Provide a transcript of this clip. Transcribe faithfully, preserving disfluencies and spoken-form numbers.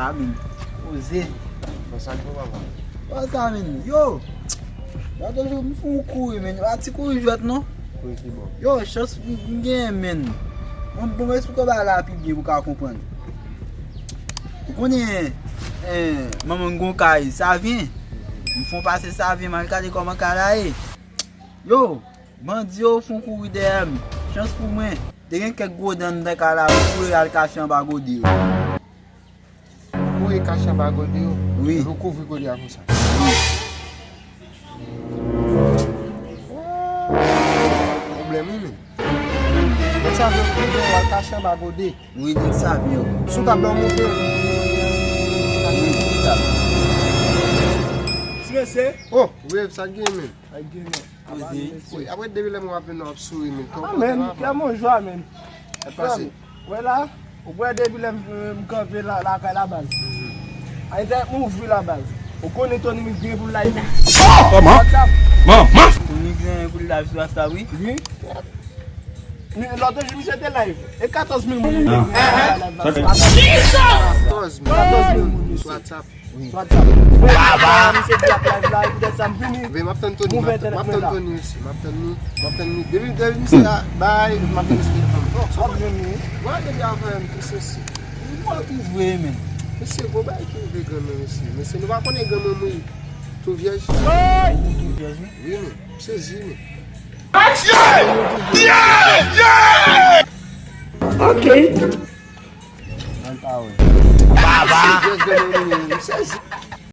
A, men. Poze. Bon, sa k bon, papa? Wè sa, men. Yo! Lòt jou, m fè yon kouri, men. A ti kouri jwèt, non? Kouri ki bò? Yo, chans m m genyen, men. Mwen, bon, m esplike w bagay la pi byen pou w ka konprann. Ou konnen, eh, manman m gon kay, Savyen. M fè yon pase Savyen, m al gade kòman kay la ye. Yo, bandi yo fè yon kouri dèyè m. Chans pou mwen, te gen kèk gwo dan anndan kay la, m kouri al kache anba gode yo. Ou kouri kache anba gode yo? Wi. Epi w kouvri gode a konsa? Wi. Pwoblèm, wi, men. Nèg sa vle kouri, w al kache anba gode. Wi, nèg Savyen yo. Sou tab la w monte? Wi, sou tab. Ti mesye. Oh, wi, sa k gen, men. Sa k gen, men. Poze. Wi, apre depi lè mwen ap vin nan w ap souri, men. Ah, men, kè mwen jwa, men. Frè m, wè la, ou wè depi lè m, m kanpe la, lakay la baz. Mhm. Anytime m ouvri la baz. Ou konnen Tony Mix gen pou l live. Oh! Manman! WhatsApp. Manman! Tony Mix gen pou l live sou WhatsApp, wi. Wi. Mi-, lòt jou, misye te live. E katòz mil moun li gen live la. Katòz mil. Katòz mil moun sou WhatsApp. Wi. Sou WhatsApp. Baba! Misye di ap live la, e poutèt sa m vini. Ven, m ap tann Tony, m ap tann, m ap tann Tony isi, m ap tann li, m ap tann li. Depi, depi misye la, bay, m ap tann misye telefòn. Bon, w ap jwenn li. Wè, depi avan, misye si. Mwen ki vre, men. Mesye, gwo bagay ki rive granmè, mesye. Mesye, nou pa konnen granmè mouri tou vyèj. Mouri tou vyèj, wi. Wi, men. M sezi, men. Ok. Baba! M sezi.